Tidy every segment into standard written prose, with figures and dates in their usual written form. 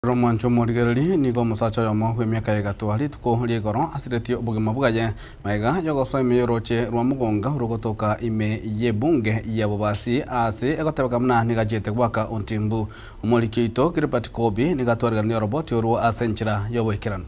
Ere omwancho omorigereria nigo omosacha oyomo bw'emiaka egatwa rituko ria igoro asiretie obogima bwaye magega y'ogosoa ime y'orooche rwa Mugonga rogotoka ime y'ebunge ya Bobasi aase egotebeka buna nigo achiete goaka ontimbu. Omoriki oito Gilbert Kobi nigo atwarigania oroboti orwo ase enchera y'oboikeranu.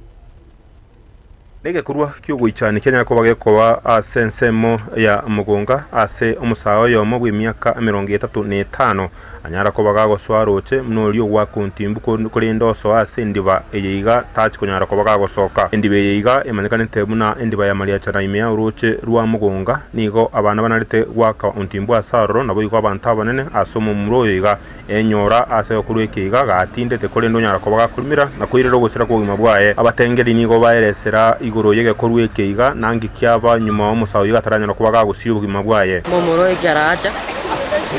Negekorwa ki'ogoichania kianyare koba gekoba ase ensemo ya mogonga ase omosae oyomo bw'emiaka emerongo etato na etano, anyara koba gagosoa roche buna oria ogoaka ontimbu korende osoa ase endiba eye iga tachi konyara koba gagosoka. Endiba eye iga emanyekanete buna endiba ya Mariachana ime ya oroche rwa mogonga. Nigo abana banarete goaka ontimbu ase aroro, naboigo abanto abanene ase omomura oyo iga Enyora aase gokorwa ekeiga gatindete, korende onyara koba gakorimera na koirera ogosira kw'obogima bwaye. Abatengeri nigo baeresera igoro y'egekorwa ekeiga, na nki kiaba nyuma omosae oyio gataranyara koba gagosiria obogima bwaye. Momura ekero acha,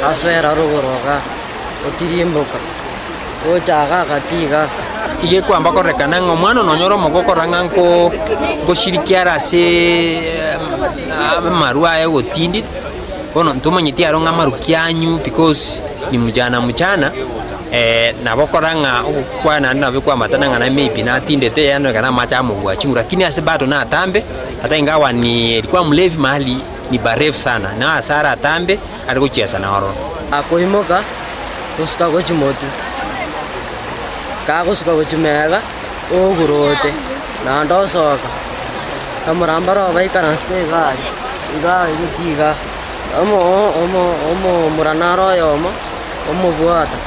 asoera rogoro igaa, otirimboka, gocha igaa gati igaa. Iga ekwamba kororekana ng'a omwana one onyore omogoko korora ng'a nko nkoshiriki are ase amarwa aya ogotindire. Bono ntomanyeti aro ng'a amaruki anyu because ni mchana mchana nabo okora ng'a ogokwana naende nabo ekwamatana ng'a maybe natindete yaani ekero amache amobua chinguru lakini ase bado natambe ata ingawa ni alikuwa mlevi mahali ni barefu sana na ase are atambe are gochiesa na ororo. Akoimoka gosuka gochia motwe, kagosuka gochia mega, oguroche, naende osoka, kamoramba roba baikaransete iga aria, iga aria gochia igaa, omo omo omomura naro oyomo, omobwata,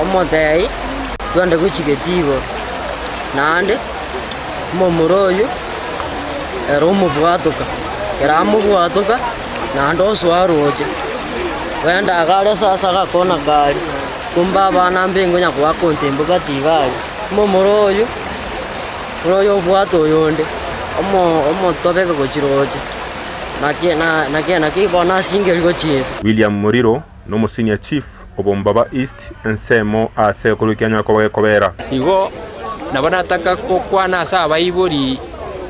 omotebia twende gochia getii igoro, naende omomura oywo ere omobwatoka, ekero amobwatoka, naende osoa roche, ogenda iga aria ase ase agakona karia, kumbe abana mbe ngonya goaka ontimbu gati iga aria. Omomura oyio, buna oyo obwate oyonde, omo omotobeke gochia roche, naki na naki naki bono asingeria gochia inse. William Muriro nomo senior chief obombaba East ensemo ase ekorwa ekianyara koba gekobera. Igo nabo nataka gokwana ase abaibori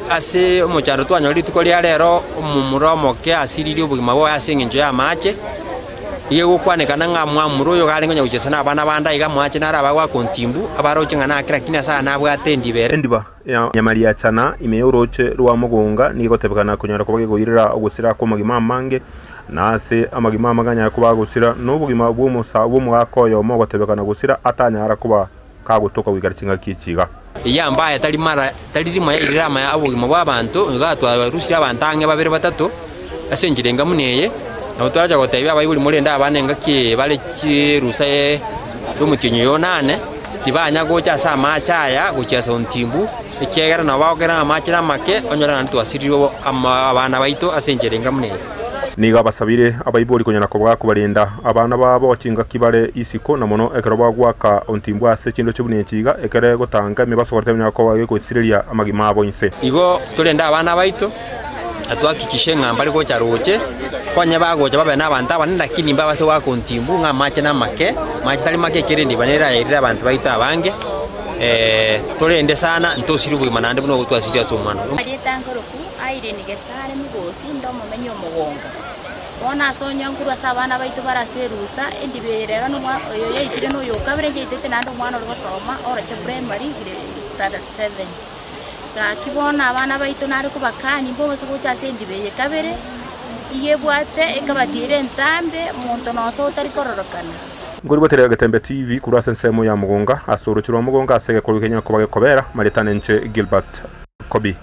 ase omochando twanyorire rituko ria rero, omomura omoke asiririe obogima bwaye ase eng'encho y'amache. Igo egokwanekana ng'a mwamura oyo iga arenge onya gochiesa na abana bande aiga amache naro abagoaka ontimbu, abaroche ng'a nake lakini ase aya nabwate endiba ere. Endiba ya Nyamariachana ime y'orooche rwa Mogonga nigo egotebekana konyara koba gekoirera ogosira kw'amagima amange, na ase amagima amange anyare koba agosira, na obogima bw'omosa bw'omogaka oyomo ogotebekana gosira atanyara koba kagotoka goikera chingaki echi iga. Eyio ambaye tari mara tari rimo yairire amaya obogima bw'abanto, iga twarusirie abanto ang'e babere batato ase enchera enga buna eye, nabo twaracha gotebia abaibori morende abana engaki eye bare chirusa y'omotienyi oyo onane, tibanya gocha ase amache aya gochia ase ontimbu, ekiagera nabo bagokera amache namake, onyore naende twasiririe abana baito ase enchera enga buna eye. Nigo abasabire abaibori konyara koba kobarenda abana babo chingaki bare isiko, na mono ekero bagoaka ontimbu ase chindoche buna echi iga, ekero egotanga emebaso gose tebanyara koba gegoisireria amagima abo inse. Igo torende abana baito, na twahakikishe ng'a mbare gocha roche, konya bagocha babe nabanto abanene lakini mbabase goaka ontimbu ng'a amache namake, amache tari make ekere endiba nere erayairire abanto baito abange, torende sana ntosirie obogima naende buna obwo twasirie ase omwana oyo. Erieta nkoroku Irene Gesare Migosi, inde omomenyi omogonga. Bono ase onye nkorwa ase abana baito bare ase erusa, endiba eye rero nomwa oyo yaitire na oyo okabere nyaitete naende omwana ore gosoma oroche primary grade standard seven. Gaki bono abana baito nare kobakania mbobase gocha ase endiba eye kabere, iga ebwate ekabati ere entambe, monto nonsi otari kororokana. Nkoribotera Getembe TV korwa ase ensemo ya Mogonga, ase oroche rwa Mogonga ase egekorwa kenyare koba gekobera, Maritane inche Gilbert Kobi.